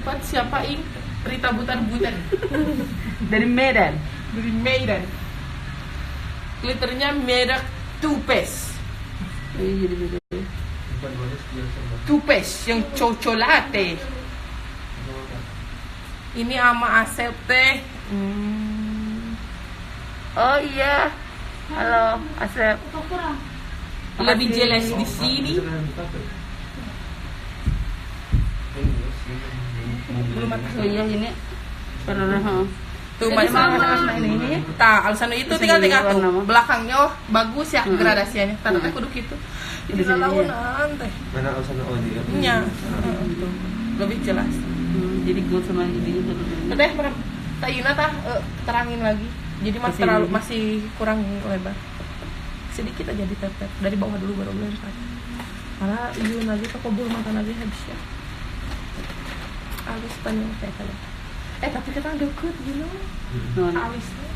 dapat siapa ing Rita Butar-Butar. Dari Medan. Dari Medan. Glitternya merek Tupes. Tupes yang cocolate. Ini ama Asep teh. Oh iya. Halo Asep. Lebih jelas di sini. Belum atas. Oh iya ini. Tuh masih ini. Tah, alasan itu tinggal tuh. Belakangnya oh bagus ya gradasinya. Tah teh kudu kitu. Jadi lalaunan teh. Mana alasan oh dia? Nya. Lebih jelas. Jadi gold sama ini. Teh tah Yuna tah terangin lagi. Jadi masih terlalu masih kurang lebar. Sedikit aja ditepet. Dari bawah dulu baru lempar. Karena Yuna lagi ke bulu mata lagi habis ya. Alis panjang kayak kalian. Tapi kita deket gitu. Alisnya.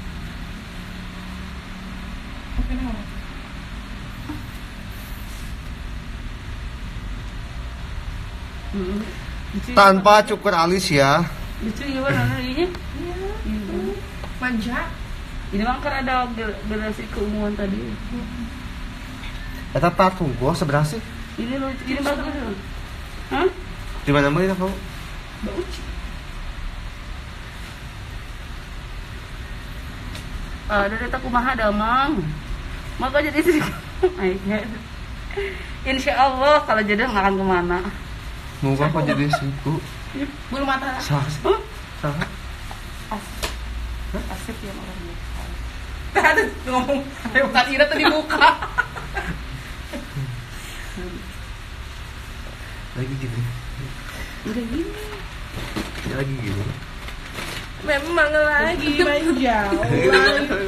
Oke, nah. Tanpa cukur alis ya. Lucu ya warna ini. Iya. Manja. Ini mah kan ada gradasi keunguan tadi. Eta tatung gua seberapa sih? Ini lucu, ini bagus. Hah? Di mana beli kamu? Bauci. Ada data kumaha damang. Maka jadi sih. Insya Allah kalau jodoh nggak akan kemana. Mau apa jadi istriku? Bulu mata. Sah. Sah. Asik ya orangnya. Tadi ngomong, bukan Ira tadi buka. Lagi gini. Udah gini. Ya, lagi gini. Memang lagi manja, lagi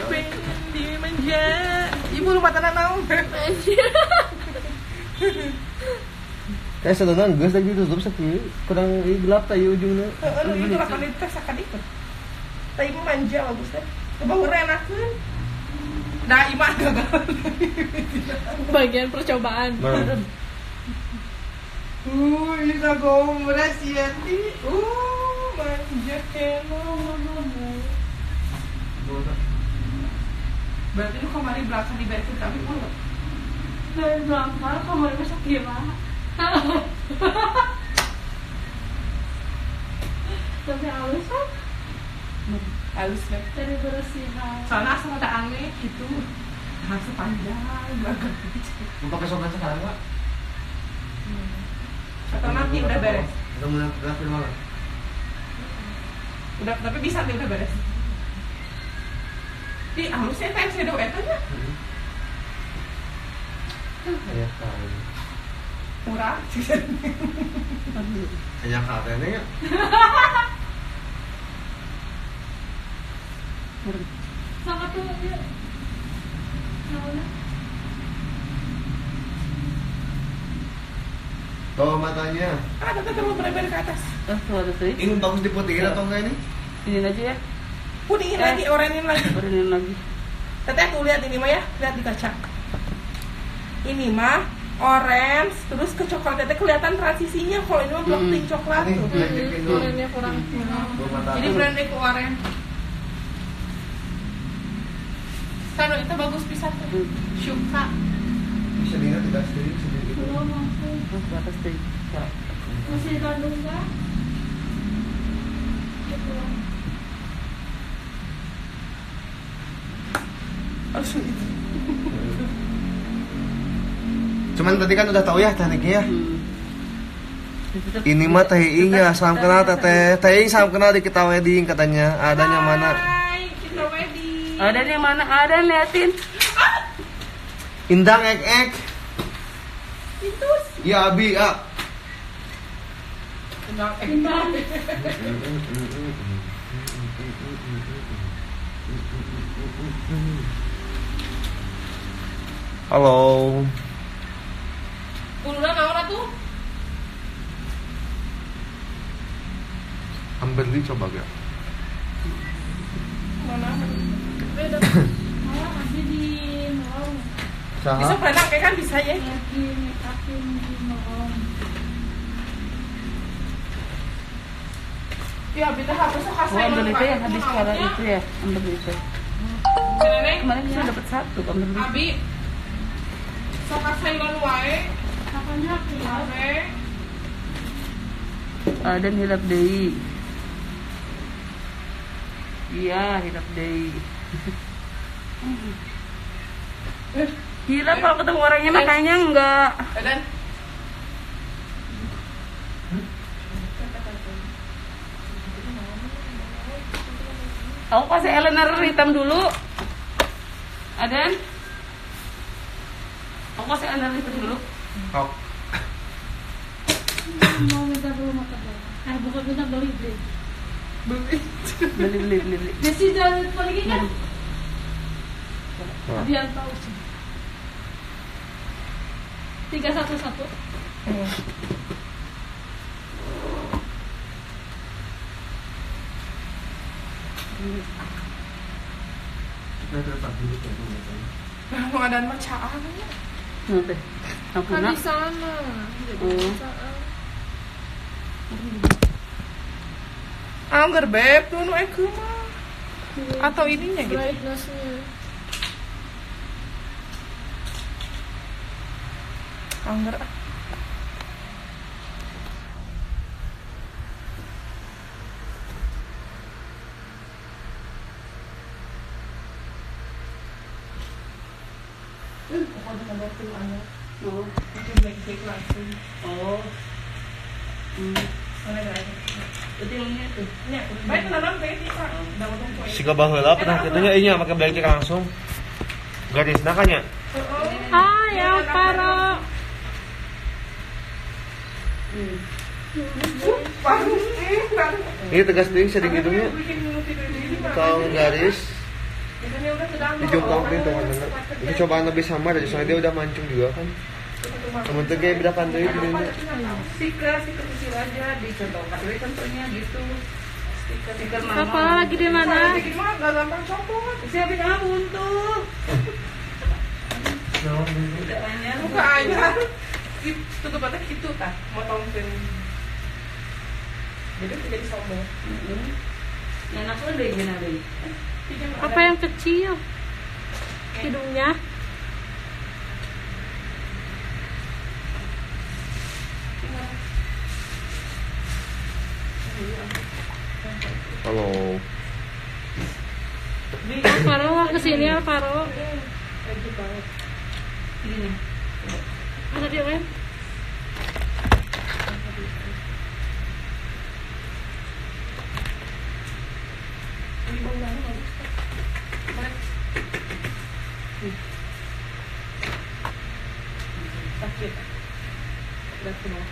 pengen dimanja. Ibu lu mata naon? Kayak sedonan geus lagi tutup sakieu, kurang gelap teh ujungna. Heeh, itu lapan dites akan ikut. Teh ibu manja bagus teh. Kebangunan enakeun. Nah, imah gagal. Bagian percobaan. Bisa gombres ya ti. Manja keno. Berarti lu kemarin belakang diberesin tapi ulet. Dari belakang kemarin masak gimana? Tapi halus kan? Halus kan? Dari bersihan. Soalnya asal ada aneh gitu. Harus panjang belakang. Mau pakai sopan sekarang pak? Atau nanti udah beres? Atau mau terakhir malam? Udah, tapi bisa nanti udah beres. Di halusnya time shadow itu nya. Iya tahu. Murah. Hanya katanya ya. Sama tuh ya. Bawa matanya. Ah, tapi terlalu melebar ke atas. Ini bagus diputihin atau enggak ini? Ini aja ya. Putihin lagi, orenin lagi. Orenin lagi. Teteh tuh lihat ini mah ya, lihat di kaca. Ini mah orange terus ke coklat, teteh kelihatan transisinya. Kalau ini mah blocking coklat tuh. Orennya kurang. Jadi brandnya ke orange. Sano itu bagus pisan tuh. Syuka. Bisa dilihat tidak sendiri sendiri. Belum langsung. Batas deh. Masih di Bandung kan? Harus gitu. Cuman tadi kan udah tahu ya tekniknya ya. Ini mah Teh Iing ya, salam kenal Teteh. Teh Iing salam kenal di kita wedding katanya. Adanya mana? Hai, kita wedding. Adanya mana? Ada liatin. Indang ek ek. Itu. Ya Abi, ah. Indang ek. Indang. Halo. Uluna naon atuh? Amberly coba gak? Mana? Beda. Malah masih di mall. Saha? Bisa pernah kayak kan bisa ya? Lagi make upin di mall. Ya, kita hapus sok Oh, ambil itu ya, habis cara itu ya, ambil itu. Kemarin kita dapat satu, ambil itu. Abi, sok silent wae. Apanya aku ya? Dan hilap deui. Iya, hilap deui. Hilap kalau ketemu orangnya makanya enggak. Dan aku kasih eyeliner hitam dulu. Aden, aku kasih eyeliner hitam dulu. Oh. Mau minta beli mata dong. Bukan minta beli beli. Beli. Desi jalan lagi kan? Biar tahu sih. 311. Nah, pengadaan bacaan ya. Kan di sana. Jadi bacaan. Angger beb, nu eku mah. Atau ininya gitu. Brightness-nya. Angger. Oh, itu black cake langsung. Oh. Siga baheula pernah kitu nya ieu make black cake langsung. Garisna kan nya? Ah, ya Alvaro. Ini tegas deui sedikit hidungnya. Tong garis. Dijongkongin teman-teman. Ini cobaan lebih samar aja soalnya dia udah mancung juga kan. Temen tuh kayak bedakan tuh hidungnya. Stiker kecil aja dicontohkan. Jadi contohnya gitu. Stiker mama. Apa lagi di mana? Bikin mah enggak gampang copot. Siapin ah buntu. Buka aja. Tutupannya gitu tah, motongin. Jadi jadi sombong. Yang aku udah gimana deh? Apa yang kecil? Hidungnya. Halo. Alvaro mau kesini Alvaro. Ada dia kan? Sakit. Udah ke bawah.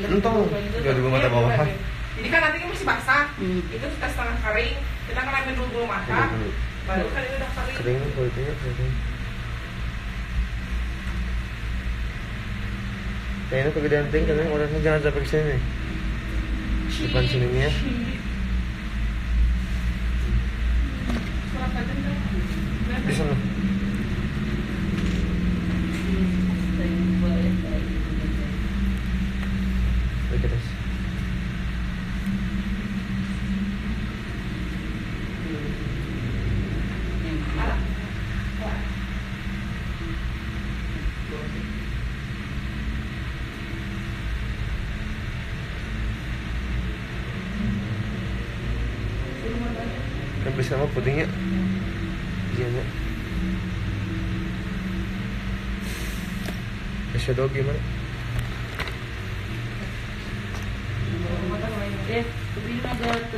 Entong, jadi mata bawah. Jadi kan nanti masih basah, itu kita setengah kering, kita kan ambil dulu bulu mata, baru kan ini udah kering. Kering kulitnya kering. Nah ini kegedean ting, karena orangnya jangan sampai kesini nih. Depan sininya. Di sana. Sama putihnya, iya ya. Shadow gimana?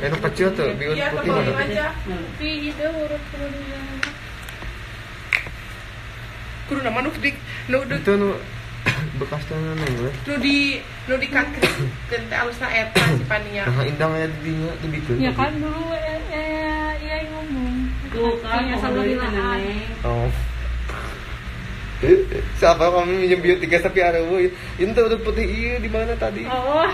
Enak kecil tuh, biar putih mana? Kudu nama nu dik, nu itu nu Bekas tangan gue. Nu di kakriskeun teh alusna eta si Pania. Nah, indang aya di dinya teu bikeun. Ya kan dulu ya ngomong. Tuh kan ya sama di lahan. Oh. Siapa kami minjem bio 3 tapi areueuh. Ini tuh udah putih iya di mana tadi? Oh.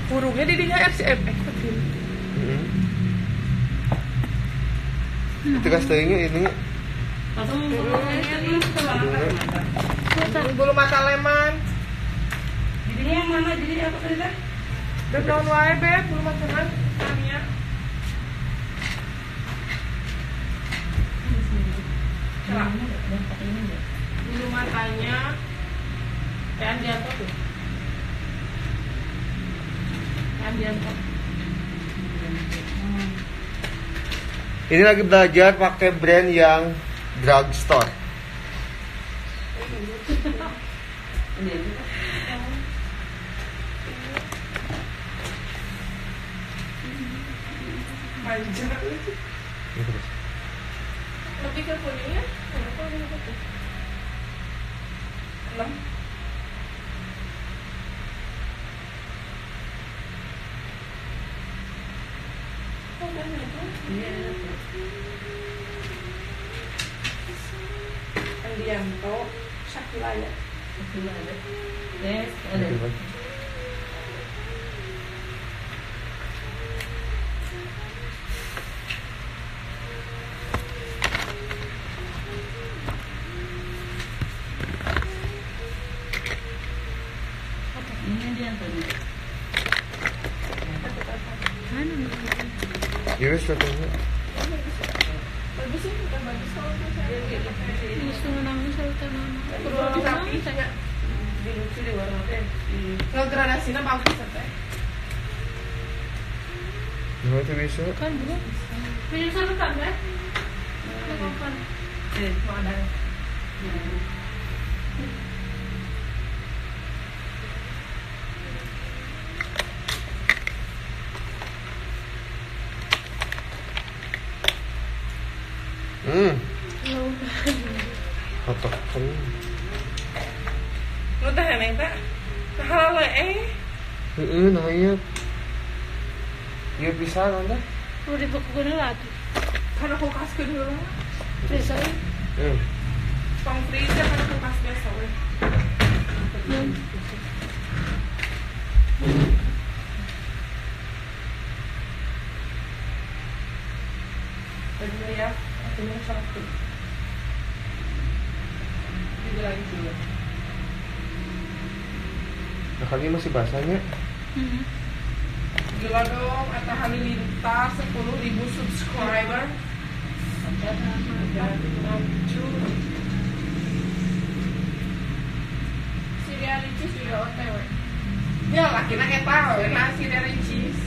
Burungnya di dinya RCM kecil. Itu kastengnya ini. Langsung bulu mata leman. Jadinya yang mana? Jadi apa tadi teh? Daun wae beb, bulu mata leman. Tania. Bulu matanya kayak Andianto tuh. Andianto. Ini lagi belajar pakai brand yang drugstore. Panjang. Lebih ke kuningnya, kenapa lebih ke putih? 6. Oh, banyak tuh. Iya. Andianto, Shakila ya. Shakila ada. Yes, ada. Ini Andianto nih. Ya wes katanya. Bagus sih, udah bagus kalau saya. Justru nangis sama lebih rapi saya. Lucu di warna teh. Kalau gradasinya bagus teh. Nah, itu bisa. Kan belum. Punya salutan kan? Kapan? Mau ada. Kotok kan. Lu teh neng teh. Nah le Heeh, nah iya. Iya bisa kan teh? Lu dibekukeun heula atuh. Kana kulkaskeun heula. Bisa. Heeh. Tong freezer kana kulkas biasa we. Bener ya, aku mau satu. Nah kali ini masih basahnya. Gila dong, Atta Halilintar 10.000 subscriber. Si Ricis juga OTW. Ya laki na eta we na si Ricis.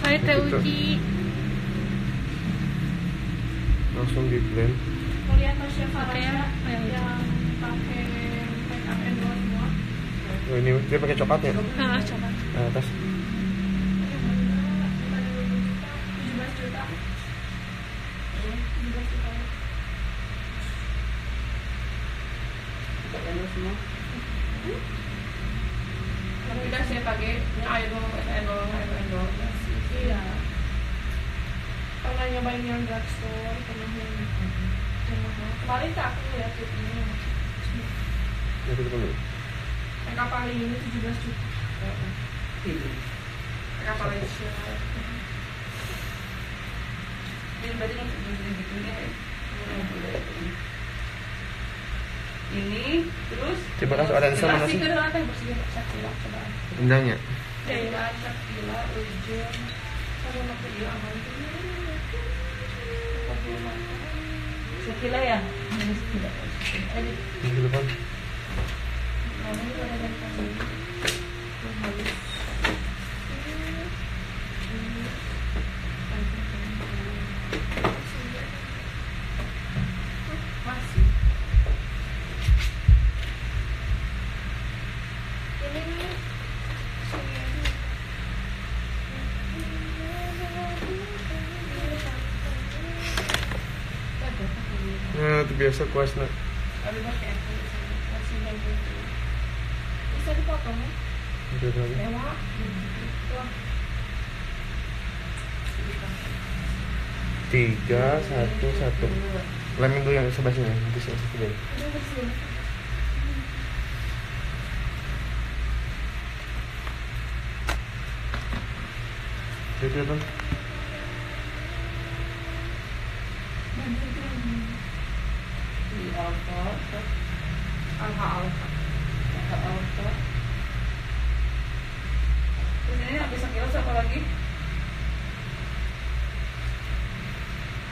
Hai Teh Uci. Langsung di blend. Mau lihat Tasya Farasya yang pakai make up endorse semua. Oh, ini dia pakai coklat ya? Nah, coklat. Nah, atas. 17 juta. 17 juta. Pakai endorse semua. Tapi udah sih pakai air dulu, endorse. Iya. Pernah nyobain yang drugstore, pernah yang mahal. Kemarin tak aku lihat ini. Ya, itu dulu. Mereka paling ini 17 juta. Mereka paling share. Ini berarti langsung beli gitu ya. Ini terus coba kasih ada sama nasi. Indangnya. Daerah Shakila, Ujung, sama nak iya aman. Shakila ya? Shakila. Ini depan. Masih. tuh biasa kuasna. Abi pakai bisa dipotong ya? Mewah. 3, 1, 1. Lemin dulu yang sebelah sini, nanti saya kerjain. Itu tuh. Di alfa, alfa alfa, alfa. Terus ini habis sekilo siapa lagi?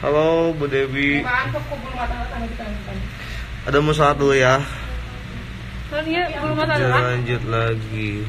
Halo Bu Dewi. Ada mau sholat dulu ya. Lanjut lagi.